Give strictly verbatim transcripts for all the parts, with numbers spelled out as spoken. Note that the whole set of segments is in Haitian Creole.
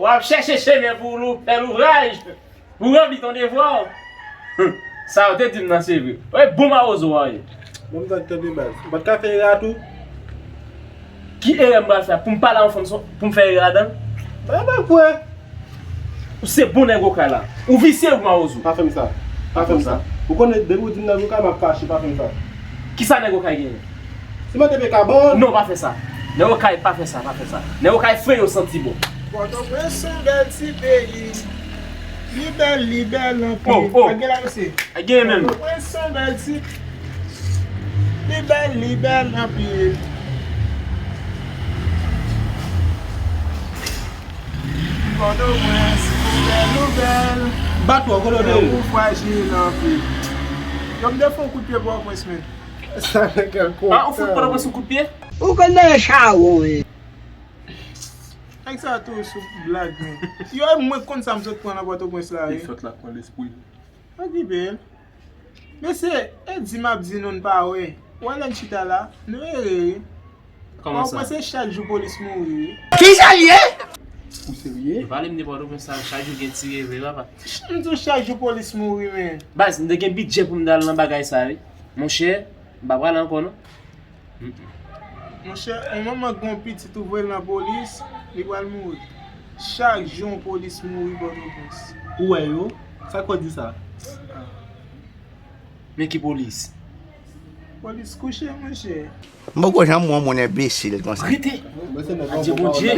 W ap chèche chemen pou lou-, fè louvraj, pou ranpli ton devwa. Sa yo te di m nan se vre. Ou e bon mawozo a w ye. Bon, m t ap tande baz. Ou pa t ka fè erè a tou? Ki erè m pral fè pou m pale a yon fanm pou m fè erè ladan l? Mwen pa kwè. Ou se bon nèg okay la. Ou visye wi mawozo. Pa fè m sa. Pa fè m sa. Ou konnen depi ou di m nèg okay m ap fache, pa fè m sa. Kisa nèg okay genyen? Si mwen te pe ka bon. Non, pa fè sa. Nèg okay pa fè sa, pa fè sa. Nèg okay fre yo santi bon. Pòtoprens se yon bèl ti peyi. Li bèl, li bèl anpil. Oh, oh. Pa gen la mesye. Ay, genyen menm. Pòtoprens se yon bèl ti. Li bèl, li bèl anpil. Pòtoprens, ou bèl, ou bèl. Bat ou, kolode. Ou frajil anpil. Yo, m te fè yon kout pye Pòtoprens, men. Sa nèg an kontan. Ah, ou fout Pòtoprens yon kout pye? Ou konn nan chawon, wi. Nèg sa tou sou blag, men. Yo, e mwen k konn sa m sot pran nan Pòtoprens la, wi. Li sot la pran lespri. Okipe l. Mesye, e di m ap di nou n pa wè. Ou wè lè n chita la, nou ere, wi. Kòman sa? Pòtoprens se chak jou polis mouri, wi. Kisa l ye? Ou serye? Yo pale m de Pòtoprens sa, chak jou gen tire vre, papa. M di w chak jou polis mouri, men. Baz, m te gen bidjè pou m t al nan bagay sa, wi. Monchè, m pa prale ankò, non. Monchè, yon manman gen yon pitit ou voye l nan polis, li pral mouri. Chak jou yon polis mouri Pòtoprens. Ou wè yo? Sa k fè w di sa? Men ki polis? Polis kouche, monchè. M poko janm wè yon moun enbesil konsa. Rete! Adye Bondye!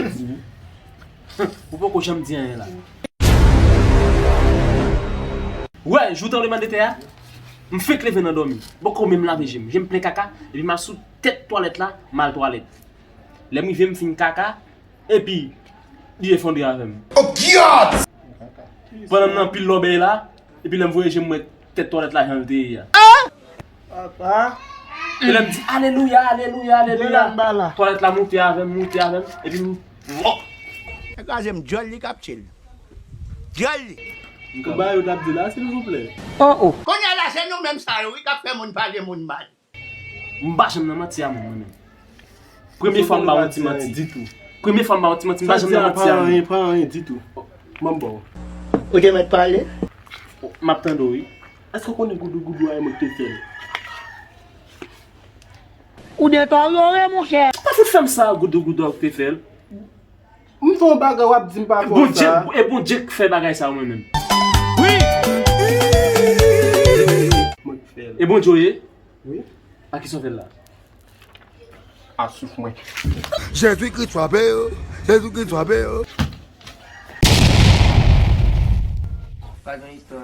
Ou poko janm di anyen la. Wè, jou tranblemanndetè a, m fenk leve nan dòmi. M poko menm lave je m. Je m plen kaka, epi m al sou tèt twalèt la, m al twalèt. Lè m rive, m fin kaka, epi li efondre avè m. Oh God! Pandan m nan pil lòbèy la, epi lè m voye je m, m wè tèt twalèt la jan l te ye a. Papa. E lè m di, "Alelouya, alelouya, alelouya." Twalèt la moute avè m, moute avè m, epi m, wòp! Nèg la se m dyòl li k ap tye l. Dyòl li. Ou ba yo t ap di la, silvouplè. Oh, oh. Kounye a la, se nou menm sa yo, wi, k ap fè moun pale moun mal. M pa janm nan manti a moun, mwen menm. Premye fwa m ba yon ti manti. Ditou. Premye fwa m ba yon ti manti, m pa janm nan manti a moun. Pa anyen, pa anyen ditou. Manbo. Ou te mèt pale? M ap tande w, wi. Èske w konnen goudougoudou a e mwen k te fè l? Ou detòlore, monchè. Pa fout fè m sa, goudougoudou a w k te fè l. M fè yon bagay, w ap di m pa fè sa. Bondye, e Bondye k fè bagay sa yo, mwen menm. Wi! Mwen k fè l. E Bondye w ye? Wi. A kisa w fè l la? A souf mwen. Jezikri frape yo. Jezikri frape yo. Pa gen istwa.